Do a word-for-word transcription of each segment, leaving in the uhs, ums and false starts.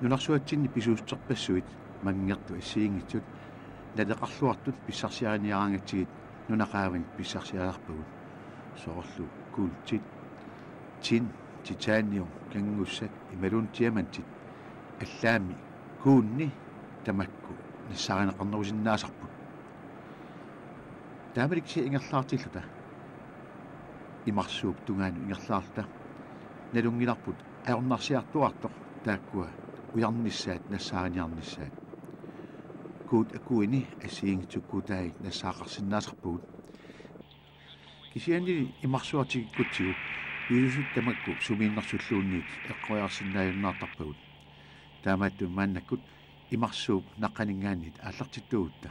Nunarsuatsinni pisuussuterpassuit manngertut assigiinngitsut naleqarluartut pissarsiariniaraangatsigit nunaqaavani pissarsiarisarpagut. Soorlu kuultit, tin, titanium, kanngussat imaluunniit diamantit, allaammi kuunni tamakku nassaarineqarnerusinnaasarput. Taamaalilluni ingerlaartilluta, imarsuup tungaanut ingerlaarluta, nalunngilarput ajornarsiartuaartoq taakkua ujarnissaat nassaariniarnissaat. Kuut akuini assigiinngitsukkuutaat nassaaqarsinnaasarpagut. Kisiannili imarsuaq tikikkutsigu pisuussutit tamakku sumiinnersulluunniit eqqoriarsinnaajunnaartarpagut. Taamaattumik maannakkut imarsuup naqqaninngaanniit aallartittuugutta.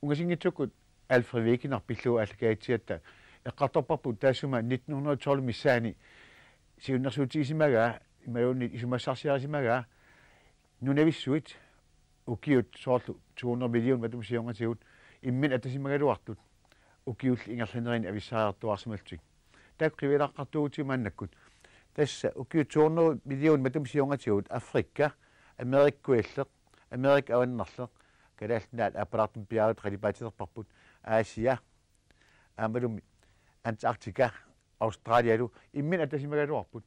Ungasinngitsukkut Alfred Wegener pillugu aallakaatigigatta eqqartorparput taassuma nitten hundrede og tolv missaani siunnersuutigisimagaa imaluunniit isumassarsiarisimagaa nunavissuit ukiut soorlu to hundrede million matuma siornatigut imminut atasimagaluartut ukiulli ingerlanerini avissaariartuaarsimallutik. Taakku qivialaartuugutsigu maannakkut. Tassa ukiut to hundrede million matuma siornatigut Afrika, Amerikkuillu, Amerika avannarlu, Kalaallit Nunaat aappalaartumik piaartut qalipaatilerparput, Asia, aammalumi Antarktika, Australialu imminut atasimagaluarput.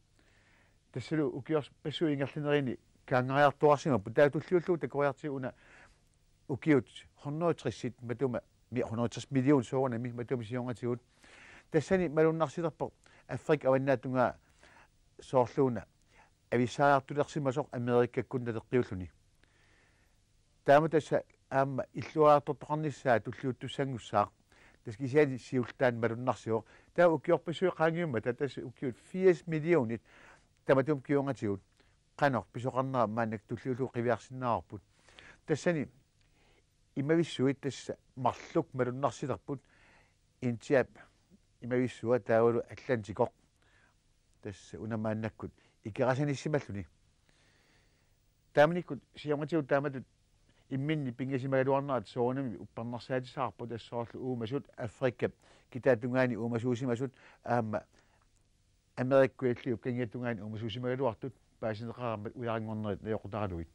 Tassalu ukiorpassuit ingerlanerini kaangariartuaarsimapput, taava tulliullugu takoriartigu una ukiut hundrede og tres matuma, mi-, hundrede og tres million soorunami matuma siornatigut. Tassani malunnarsilerpoq Afrika avannaata tungaa soorluuna avissaariartulersimasoq Amerikakkut naleqqiulluni. Taama tassa aamma illuartortoqarnissaa tulliuttussanngussaaq. Tassa kisianni siullermik malunnarsivoq. Taava ukiorpassuit qaangiummata tassa ukiut firs millionit tamatuma kingornatigut. Qanoq pisoqarnera maannakkut tulliullugu qiviarsinnaavarput. Tassani imavissuit tassa marluk malunnarsilerput, Indiap imavissua taavalu Atlantikoq. Tassa una maannakkut ikerasanissimalluni. Taamanikkut siornatigut taamatut imminni pinngisimagaluarnerat soorunami uppernarsaatissavarput, tassa soorlu uumasut Afrikap kitaata tungaani uumasuusimasut aamma Amerikkuillu Kangiata tungaani uumasuusimagaluartut paasineqarammat ujaranngornerit najoqqutaralugit.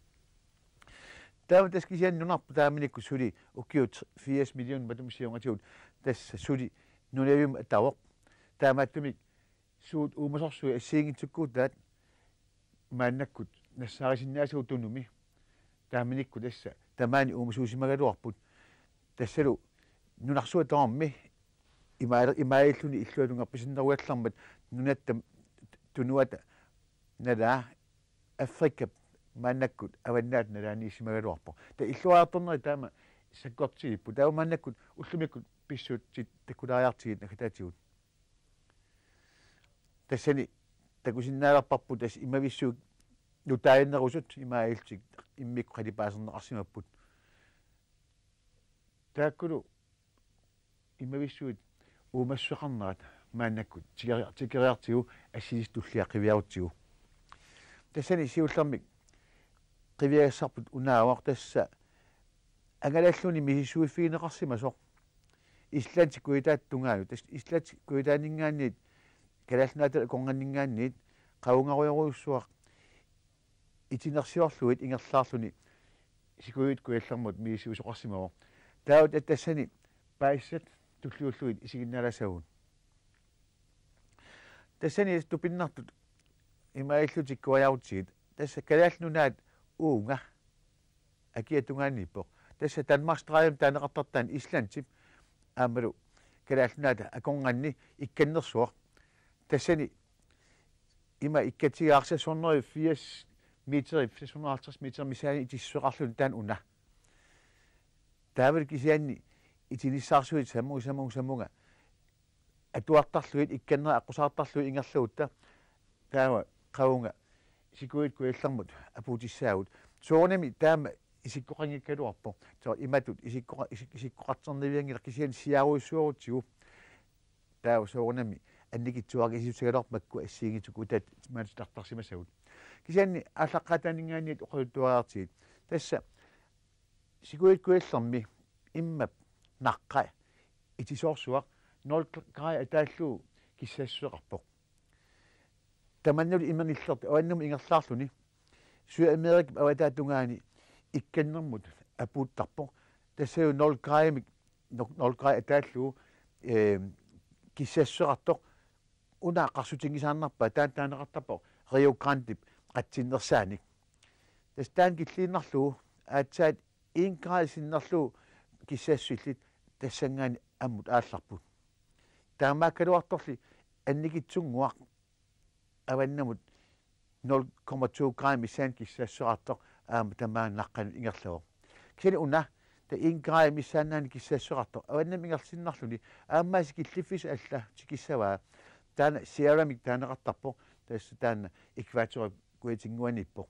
Taava tassa kisianni nunarput taamanikkut suli ukiut firs million matuma siornatigut tassa suli nunavimmi atavoq. Taamaattumik suut uumasorsuit assigiinngitsukkuutaat maannakkut nassaarisinnaasavut Tunumi. Taamanikkut tassa tamaani uumasuusimagaluarput. Tassalu nunarsuaq tamarmi imaal-, imaalilluni illuatungarpisinnaruallarmat nunatta tunuata nalaa Afrikap maannakkut avannaata nalaaniissimagaluarpoq. Taava illuartorneri taama sakkortusipput. Taava maannakkut ullumikkut pissutsit takkulaariartigit naggataatigut. Tassani takusinnaalerparput tassa imavissuit nutaanerusut imaalillutik immikkut qalipaaserneqarsimapput. Taakkulu imavissuit uumassuseqarnerat maannakkut tikeri-, tikeriartigu assiliissutillu qiviarutsigu. Tassani siullermik qiviagassarput unaavoq tassa angalalluni misissuiffigineqarsimasoq Islandip kujataata tungaanut, tassa Islandip kujataaninngaanniit Kalaallit Nunaata akornanninngaanniit qavungarujorujussuaq itinersiorlugit ingerlaarluni sikuiit kujallermut misissuisoqarsimavoq. Taava tassani paasissat tulliullugit isiginnaalaassavagut. Tassani tupinnartut imaalillutik kujaarutsigit. Tassa Kalaallit Nunaat uunga akia tungaaniippoq. Tassa Danmarkstrædemi taaneqartartaani Islandip aammalu Kalaallit Nunaata akornanni ikkannersuaq. Tassani ima ikkatigaarsa seks hundrede firs meter, seks hundrede halvtreds meter missaani itissuseqarluni taanna una. Taavalu kisianni itinissaarsuit samunga, samunga, samunga atuartarlugit, ikkannerit aqqusaartarlugit ingerlagutta taava qavunga sikuiit kujallermut apuutissaagut. Soorunami taama isikkoqanngikkaluarpoq. Soorlu imatut isikkoqa-, isik-, isikkoqarternavianngilaq kisianni siaarujussuarutsigu. Taava soorunami annikitsuaraangat isissutigaluarpoq makku assigiinngitsut kujataat maanna titartarsimassagut. Kisianni aallaqqaataaninngaanniit oqaluttuariartigit. Tassa sikuiit kujallermi immap naqqa itisoorsuaq nul grader ataallugu kissassuseqarpoq. Tamannalu ima nillertoq avannamut ingerlaarluni Sydamerikap avataatungaani ikkannermut apuuttarpoq. Tassalu nul gradimik, nul grad ataallugu, eh, kissassuseqartoq. Una qarsutinngisaannarpaa, taanna taaneqartarpoq Rio Grandep qatsinnersaanik. Tassa taanna killiinnarlugu aatsaat en grad sinnerlugu kissassusillit tassanngaanniit ammut aallarput. Taamaakkaluartorli annikitsunnguaq avannamut nul komma to grad missaani kissassuseqartoq aamma tamaanga naqqanut ingerlavoq. Kisianni una, taava en grad missaannaani kissassuseqartoq avannamut ingerlasinnarluni aamma sikilliffis alla tikissavaa. Taanna Sierramik taaneqartarpoq, tassa taanna ækvatorip kujatinnguaniippoq.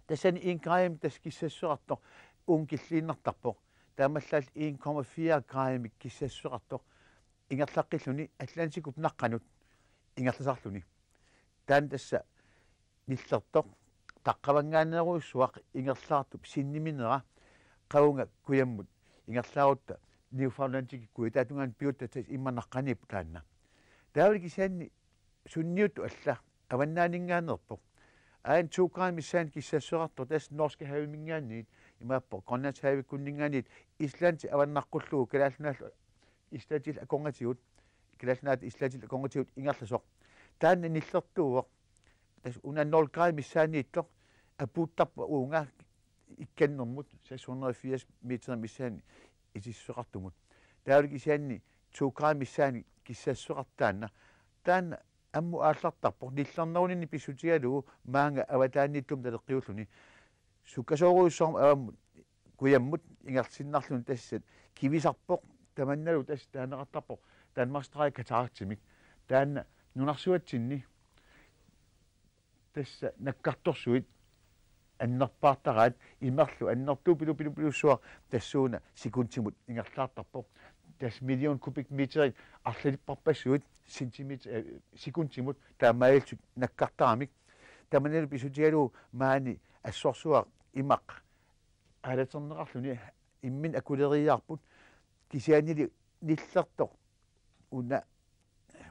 Tassani en gradimik tassa kissassuseqartoq uunga killiinnartarpoq. Taamaallaat en komma fire gradimik kissassuseqartoq ingerlaqqilluni Atlantikup naqqanut ingerlasarluni. Taanna tassa nillertoq taqqavanngaanneerujussuaq ingerlaartup sinniminera qavunga kujammut ingerlaarutta Newfoundlandikut kujataatungaanut piutta, tassa immaqa naqqaniippoq taanna. Taavalu kisianni sunniuttut alla avannaaninngaanneerpoq. Aajuna to gradit missaanni kissassuseqartoq tassa Norske Haviminngaanniit, imaappoq Grønlandshavikkunninngaanniit, Islandi avannaqqullugu Kalaallit Nunaat Islandillu akornatigut, Kalaallit Nunaat Islandillu akornatigut ingerlasoq. Taanna nillertuuvoq. Tassa una nul gradit missaanniittoq apuuttarpoq uunga ikkannermut seks hundrede og firs meter missaani itissuseqartumut. Taavalu kisianni to gradit missaani kissassuseqartoq taanna. Taanna ammut aallartarpoq nillerneruninni pissutigalugu maanga avataaniittumut naleqqiulluni. Sukkasoorujussuarmik avammut kujammut ingerlasinnarluni tassa kivisarpoq, tamannalu tassa taaneqartarpoq Danmarksdreie kataraktimik. Taanna nunarsuatsinni tassa nakkartorsuit annerpaartaraat, imerlu annertuupilupilupilussuaq tassuuna sekundimut ingerlaartarpoq. Tassa million kubikmeterit arlalipparpassuit centimeter, eh, sekundimut taamaalillutik nakkartaramik. Tamannalu pissutigalugu maani assorsuaq imaq aalaterneqarluni imminut akuleriiaarput, kisiannili nillertoq una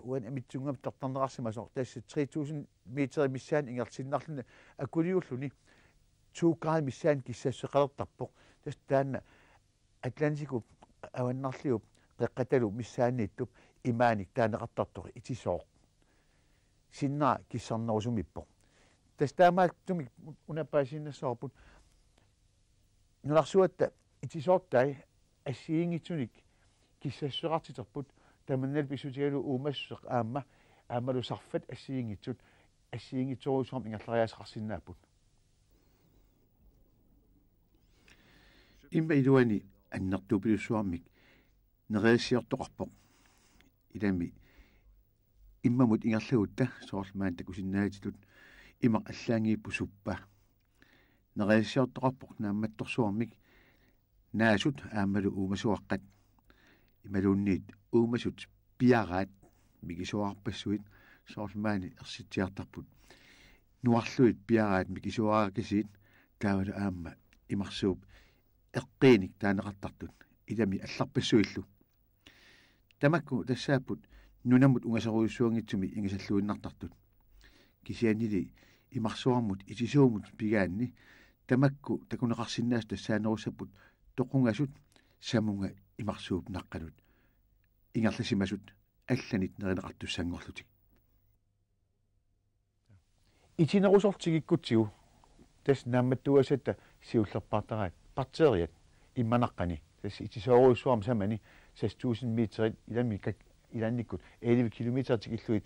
uani amitsunnguamik tortarneqarsimasoq, tassa tre tusind meter missaani ingerlasinnarluni akuliulluni to gradit missaani kissassuseqalertarpoq. Tassa taanna Atlantikup avannarliup qeqqatalu missaanniittup imaanik taaneqartartoq itisooq. Sinnera kissarnerusumiippoq. Tassa taamaattumik una paasiinnassavarput nunarsuatta itisoortai assigiinngitsunik kissassuseqartiterput, tamannalu pissutigalugu uumassuseq aamma, aammalu sarfat assigiinngitsut assigiinngitsorujussuarmik ingerlariaaseqarsinnaapput. Immaqa iluani annertuupilussuarmik nerisassiortoqarpoq. Ilami immamut ingerlagutta soorlu maani takusinnaatitut imaq allaanngippoq suppa. Nerisassiortoqarpoq naammattorsuarmik naasut aammalu uumasuaqqat. Imaluunniit uumasut piaraat mikisuararpassuit, soorlu maani ersitsiartarput nuarlugit piaraat mikisuarakasiit, taavalu aamma imarsuup eqqiinik taaneqartartut ilami allarpassuillu. Tamakku tassaapput nunamut ungasorujussuanngitsumik ingasalluinnartartut. Kisiannili imarsuarmut itisuumut pigaanni tamakku takuneqarsinnaasut tassaanerussapput toqungasut samunga imarsuup naqqanut ingerlasimasut allanit nerineqartussanngorlutik. Itinerusorlu tikikkutsigu tassa naammattuugassatta siullerpaartaraat bakteriat immanaqqani, tassa itisoorujussuarmik samani seks tusind meterit, ilami kak-, ilaannikkut elleve kilometer tikillugit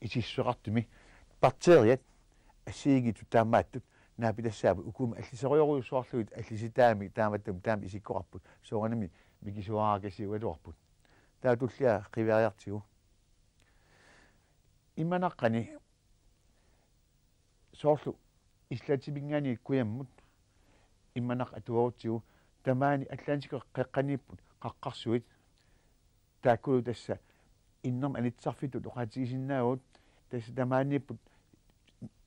itissuseqartumi. Bakteriat assigiinngitsut taamaattut naapitassaapput, ukumi allisorujorujussuarlugit allisitaamik taamatut taama isikkoqarput, soorunami mikisuarakasiugaluarput. Taava tullia qiviariartigu. Immanaqqani soorlu Islandiminngaanniit kujammut immanaq atuarutsigu, tamaani Atlantikup qeqqaniipput qaqqarsuit, taakkulu tassa innermik anitsisarfittut oqaatigisinnaavugut, tassa tamaaniipput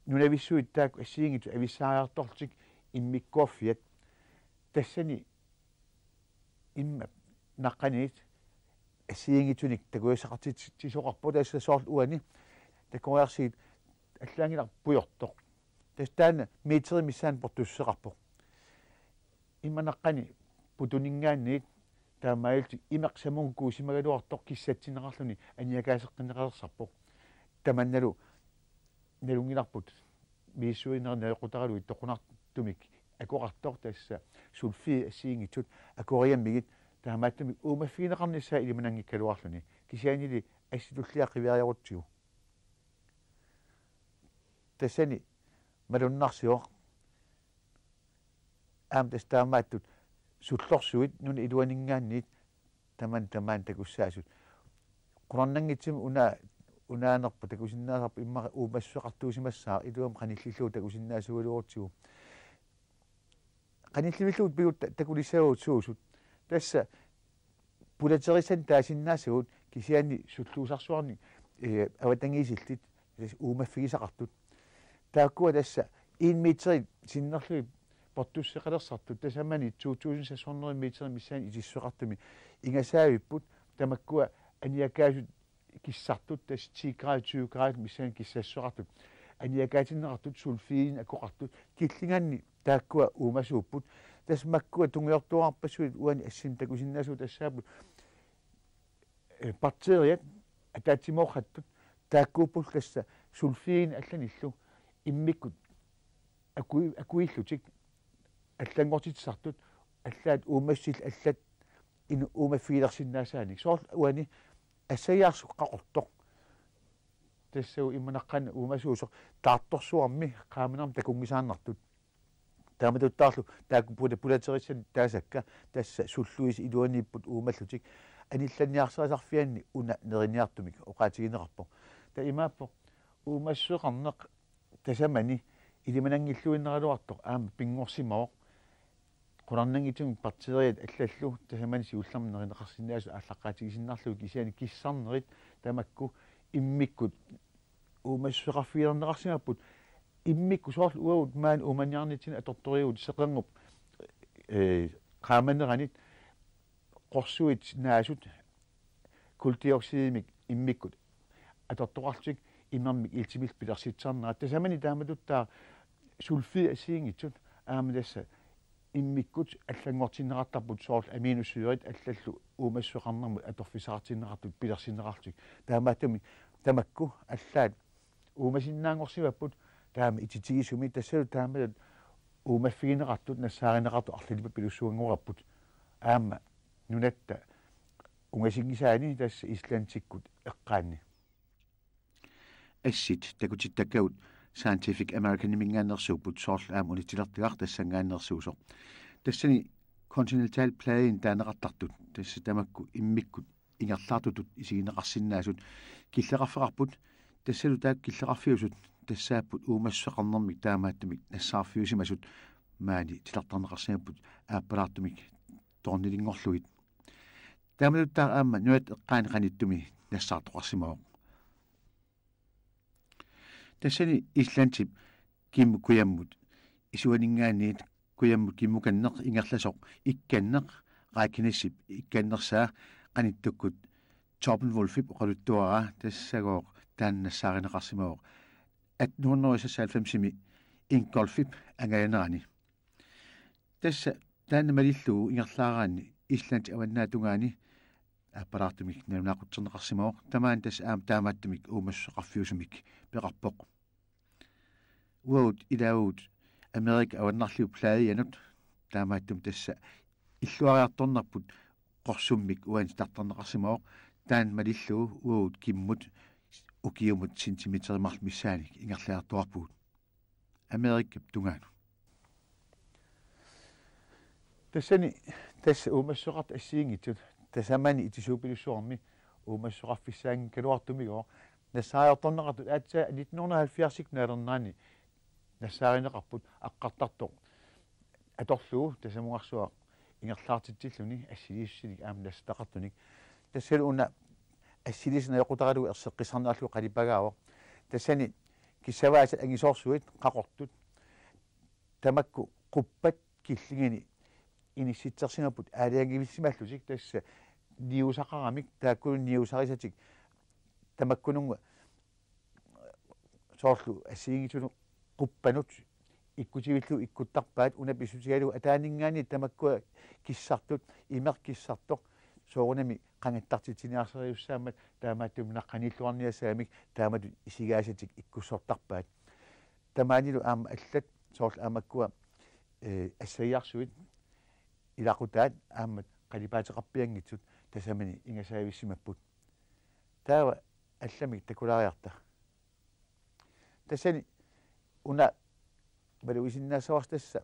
nunavissuit taakku assigiinngitsut avissaariartorlutik immikkoorfiat. Tassani immaqa naqqaniit assigiinngitsunik takusassaqartitsisoqarpoq, tassa soorlu uani takoriarsigit allaanngilaq pujortoq. Tassa taanna meterit missaanni portussuseqarpoq. Imanaqqani putuninngaanniit taamaalillutik imeq samunguusimagaluartoq kissatsinneqarluni aniakaaseqqinneqalersorpoq. Tamannalu nalunngilarput misissuinerit najoqqutaraluit toqunartumik akoqartoq tassa sulfidit assigiinngitsut akoriammigit taamaattumik uumaffigineqarnissaa ilimananngikkaluarluni kisiannili assit tulliat qiviariarutsigu. Tassani malunnarsivoq aamma tassa taamaattut sullorsuit nunap iluaninngaanniit taman tamaan takussaasut. Qularnanngitsumik una unaanerput takusinnaasarput immaqa uumassuseqartuusimassaaq iluamik qanillillugu takusinnaasugaluarutsigu. Qanillivillugu pigut ta- takulissagut suusut. Tassa pulaterissat taasinnaassagut kisianni sulluusarsuarnik eh, avatangiisillit tassa uumaffigisaqartut. Taakkua tassa en meteri sinnerlugit portussuseqalersartut tasamani to tusind seks hundrede meterit missaanni itissuseqartumi ingasaavipput tamakkua aniakaasut kissartut tassa ti grader tyve grader missaanni kissassuseqartut aniakaatinneqartut sulfidinik akoqartut killinganni taakkua uumasuupput. Tassa makkua tungujortuarpassuit uani assinnik takusinnaasugut tassaapput eh, bakteriat ataatsimoortartut taakkuupput tassa sulfidinik allanillu immikkut akui- akuillutik allanngortitsisartut allaat uumassusillit allat inu- uumaffigilersinnaasaanik soorlu uani assagiarsuaq qaqortoq. Tassa imanaqqani uumasuusoq taartorsuarmi qaamanermi takunngisaannartut. Taamatuttaarlu taakku pula- pulaterissat taasakka tassa sulluisa iluaniipput uumallutik anillanniarsarisarfianni una neriniartumik oqaatigineqarpoq. Taava imaappoq uumassuseqarneq tasamani ilimananngilluinnaraluartoq aamma pinngorsimavoq. Qularnanngitsumik bakteriat allallu tasamani siullermik nerineqarsinnaasut aallaqqaatigisinnarlugit kisianni kissarnerit tamakku immikkut uumassuseqarfigilerneqarsimapput immikkut soorlu uagut maani uumaniarnitsinni atortorigut seqernup eh, qaamaneranit qorsuit naasut kuldioxidimik immikkut atortoqarlutik imermik iltimillu pilersitsisarnerat tasamani taamatuttaaq sulfidit assigiinngitsut aamma tassa immikkut allanngortinneqartarput soorlu aminosyret allallu uumassuseqarnermut atorfissaqartinneqartut pilersinneqarlutik. Taamaattumik tamakku allaat uumasinnaanngorsimapput taama ititigisumi tassalu taamatut uumaffigineqartut nassaarineqartut arlalippapilussuanngorarput aamma nunatta ungasinngisaani tassa Islandikkut eqqaanni. Assit takutittakkagut Scientific Americaniminngaanneersuupput soorlu aamma unitsilertagaq tassanngaanneersuusoq. Tassani continental pladeimik taaneqartartut tassa tamakku immikkut ingerlaartutut isigineqarsinnaasut killeqarfeqarput tassalu taakku killeqarfiusut tassaapput uumassuseqarnermik taamaattumik nassaarfiusimasut maani titartarneqarsimapput aappalaartumik toornilinngorlugit. Taamatuttaaq aamma nunatta eqqaani qanittumi nassaartoqarsimavoq. Tassani Islandip kimmut kujammut isuaninngaanniit kujammut kimmukanneq ingerlasoq ikkanneq Reykjanesip ikkannersaa qanittukkut Torbenwulfip oqaluttuaraa tassagooq taanna nassaarineqarsimavoq atten hundrede og seksoghalvfemsimi Ingolfip angajanerani. Tassa taanna malillugu ingerlaaraanni Islandip avannaatungaani aappalaartumik nalunaaqutserneqarsimavoq tamaani tassa aamma taamaattumik uumassuseqarfiusumik peqarpoq. Uagut ilaavugut Amerika avannarliup pladejanut taamaattumik tassa illuariartornerput qorsummik uani titartarneqarsimavoq taanna malillugu uagut kimmut ukiumut centimeterit marluk missaannik ingerlaartuarpugut Amerikap tungaanut. Tassani tassa uumassuseqartut assigiinngitsut tasamani itisuupilussuarmi uumassuseqarfissaanngikkaluartumigooq nassaariartorneqartut aatsaat nitten hundrede og halvfjerds naalernerani nassaarineqarput aqqartartoq atorlugu tasamungarsuaq ingerlaartitsilluni assiliissusinik aamma nassataqartunik. Tassalu una assiliisoq najoqqutaralugu erseqqissarnerarlugu qalipagaavoq. Tassani kissavaasat angisoorsuit qaqortut tamakku quppat killingani inissitsersimapput aalajangivissimallutik tassa niusaqaramik taakkulu niusarisatik tamakkununnga soorlu assigiinngitsunut quppanut ikkutivillugu ikkuttarpaat, una pissutigalugu ataaninngaanniit tamakkua kissartut, imeq kissartoq soorunami qangattartitsiniarsarisussaammat taamaattumik naqqaniilluarniassagamik taamatut isigaasatik ikkussortarpaat. Tamaanilu aamma allat soorlu aamma makkua, eh, assagiarsuit ilaqutaat aamma qalipaateqarpianngitsut tasamani ingasaavissimapput. Taava allamik takulaariarta. Tassani una malugisinnaassavarsi tassa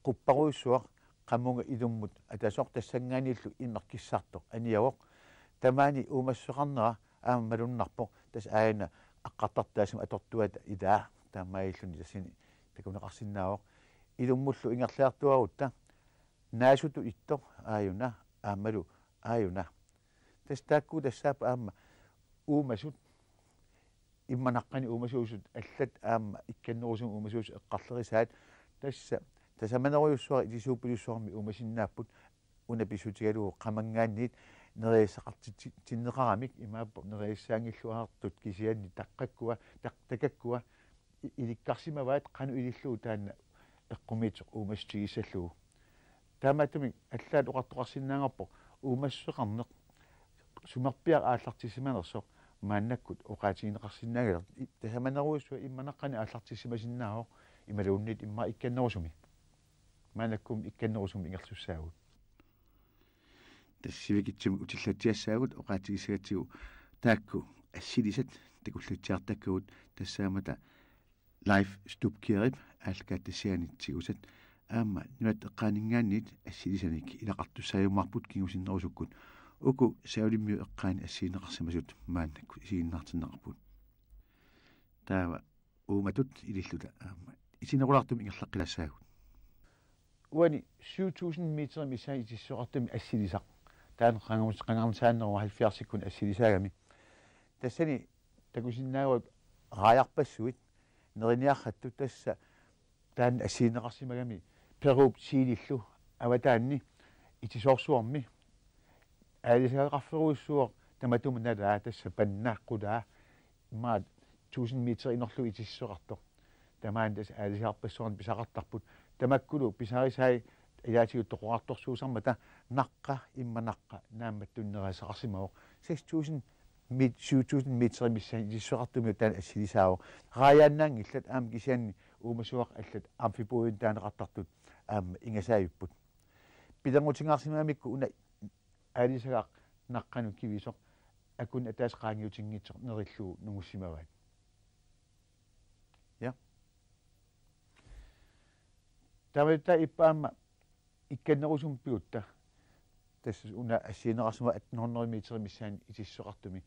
qupparujussuaq qamunga ilummut atasoq tassanngaanniillu imeq kissartoq aniavoq. Tamaani uumassuseqarnera aamma malunnarpoq, tassa aajuna aqqartartut taassuma atortuata ilaa taamaalilluni tassani takuneqarsinnaavoq. Ilummullu ingerlaartuarutta naasutut ittoq aajuna aammalu aajuna. Tassa taakku tassaapput aamma uumasut, immanaqqani uumasuusut allat aamma ikkannerusumik uumasuusut eqqarlerisaat. Tassa tasamanerujussuaq itisuuppilussuarmi uumasinnaapput, una pissutigalugu qamanngaanniit nerisassaqartitsinneqaramik imaappoq nerisassaqanngilluartut kisianni taqqakkua, taq-, takakkua i-, ilikkarsimavaat qanoq ilillugu taanna eqqumiitsoq uumassutigissallugu. Taamaattumik allaat oqartoqarsinnaanngorpoq uumassuseqarneq sumerpiaq aallartissimanersoq maannakkut oqaatigineqarsinnaanngilaq. I-, tasamanerujussuaq immanaqqani aallartissimasinnaavoq imaluunniit immaqa ikkannerusumi. Maannakkut ikkannerusumik ingerlassaagut. Tassa sivikitsumik utillatsiassaagut oqaatigissagatsigu taakku assilisat takullatsiartakkagut tassaammata Leif Stubkiarip aallakaatitassiaanit tigusat aamma nunatta eqqaaninngaanniit assilisanik ilaqartussaajumaarput kingusinnerusukkut. Uku Savalimmiut eqqaani assigineqarsimasut maannakkut isiginnaartinneqarput. Taava uumatut ililluta aamma isiginerulaartumik ingerlaqqilaassaagut. Uani syv tusind meter missaani itissuseqartumi assilisaq. Taanna qangarmus-, qangarsaanneruvoq halvfjerdsikkut assilisaagami. Tassani takusinnaaguit raajarpassuit neriniarrattut, tassa taanna assigineqarsimagami Perup Chilillu avataanni itisoorsuarmi aalisagaqarferujussuuvoq tamatuma nalaa, tassa panna qulaa, imaat tusind meter inorlugu itissuseqartoq. Tamaani tassa aalisagarpassuarnik pisaqartarput. Tamakkulu pisarisaat ilaatigut toqorartorsuusarmata naqqa, immanaqqa naammattunik nerisassaqarsimavoq. Seks tusind met-, syv tusind meter missaani itissuseqartumi taanna assilisaavoq. Raajaannaanngillat aamma kisianni uumasuaq allat amfibuen taaneqartartut aamma ingasaavipput. Pilerngutigaarsimagamikku una aalisagaq naqqanut kivisoq akunneri ataaseq qaangiutinngitsoq nerillugu nungussimavaat. Ja. Taamaattumik ippa aamma ikkannerusumik pigutta. Tassa una assigineqarsimavoq atten hundrede meter missaani itissuseqartumi.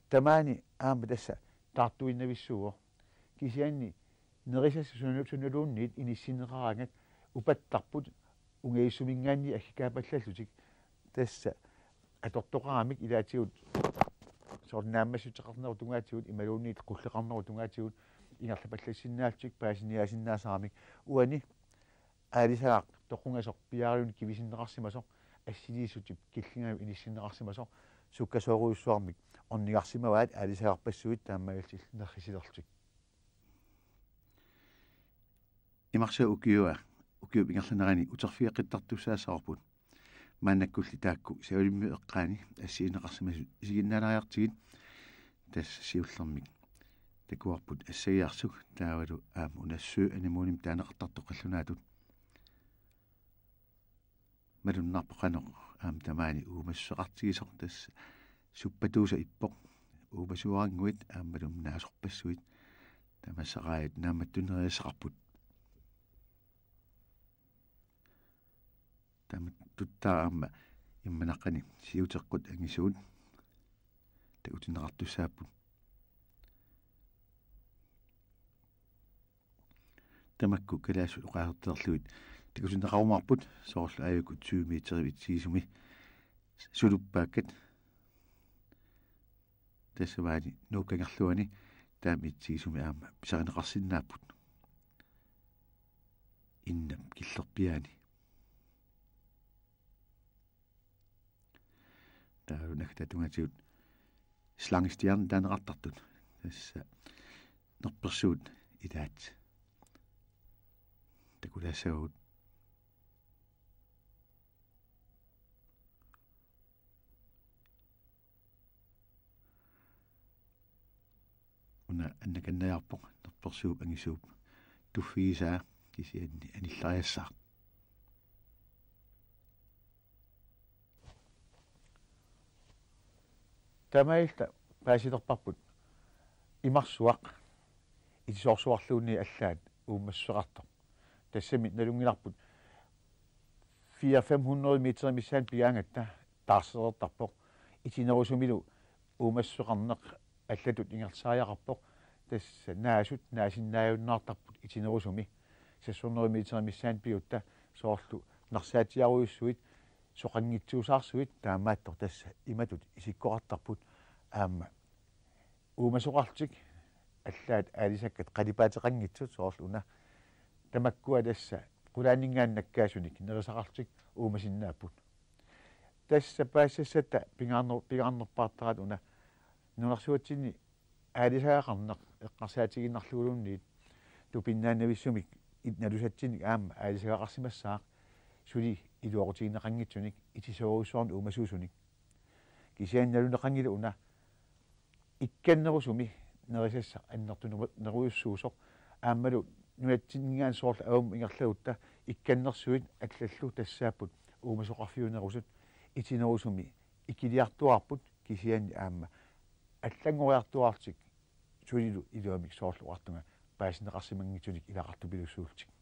Tamaani aamma tassa taartuinnavissuuvoq. Kisianni nerisassat suna-, sunaluunniit inissinneqaraangat upattarput ungajussuminngaanniit aggikaapallallutik. Tassa atortoqaramik ilaatigut soorlu naammassuteqarnerup tungaatigut imaluunniit qulleqarnerup tungaatigut ingerlapallassinnaallutik paasiniaasinnaasaramik. Uani aalisagaq toqungasoq piareerluni kivisinneqarsimasoq, assiliissutip killinganut inissinneqarsimasoq, sukkasoorujussuarmik ornigarsimavaat aalisagarpassuit taamaalillutik nerrisilerlutik. Imarsuaq ukiua, ukiup ingerlanerani uterfigeqqittartussaassavarput. Maannakkulli taakku Savalimmiut eqqaani assigineqarsimasut isiginnaalaariartigit, tassa siullermik takuarput Assagiarsuk taavalu aamma una Sø Anemonimi taaneqartartoq qallunaatut. Malunnarpoq qanoq aamma tamaani uumassuseqartigisoq, tassa suppatuusoq ippoq, uumasuarannguit aammalumi naasorpassuit, tamassi raajat naammattunik nerisassaqarput. Taamatuttaaq aamma immanaqqani siuteqqut angisuut takutinneqartussaapput. Tamakku kalaallisut oqaasertalerlugit takutinneqarumaarput, soorlu aajuku tyve meterip itsigisumi suluppaakkat. Tassa maani Nuuk kangerluani taama itsigisumi aamma pisarineqarsinnaapput innap killerpiaani. Taava naggataata tungaatigut Slangestjerne taaneqartartut. Tassa nerpersuut ilaat. Takulaassavagut. Una annakannajarpoq nerpersuup angisuup tuffigisaa kisianni anillariassaaq. Taamaalilluta paasilerparput imarsuaq itisoorsuarluunniit allaat uumassuseqartoq. Tassami nalunngilarput fire fem hundrede meter missaani pigaangatta taarsereertarpoq. Itinerusumilu uumassuseqarneq allatut ingerlasariaqarpoq. Tassa naasut naasinnaajunnaartarput itinerusumi. Seks hundrede meter missaani pigutta soorlu narsaatsiarujussuit, soqanngitsuusaarsuit taamaattoq tassa imatut isikkoqartarput aamma uumasoqarlutik allaat aalisakkat qalipaateqanngitsut soorlu una tamakkua tassa qulaaninngaanniit nakkaasunik nerisaqarlutik uumasinnaapput. Tassa paasisassatta pingaarner-, pingaarnerpaartaratta una nunarsuatsinni aalisagaqarneq eqqarsaatigiinnarluguluunniit tupinnaannavissumik it-, nalusatsinnik aamma aalisagaqarsimassaaq suli iluaqutigineqanngitsunik itisoorujussuarnik uumasuusunik. Kisianni naluneqanngilaq una ikkannerusumi nerisassaq annertunerujussuusoq aammalu nunatsinninngaanniit soorlu avammut ingerlagutta ikkannersuit allallu tassaapput uumasoqarfiunerusut itinerusumi ikiliartuaarput kisianni aamma allanngoriartuaarlutik sulilu iluamik soorlu oqartunga paasineqarsimanngitsunik ilaqartupilussuullutik.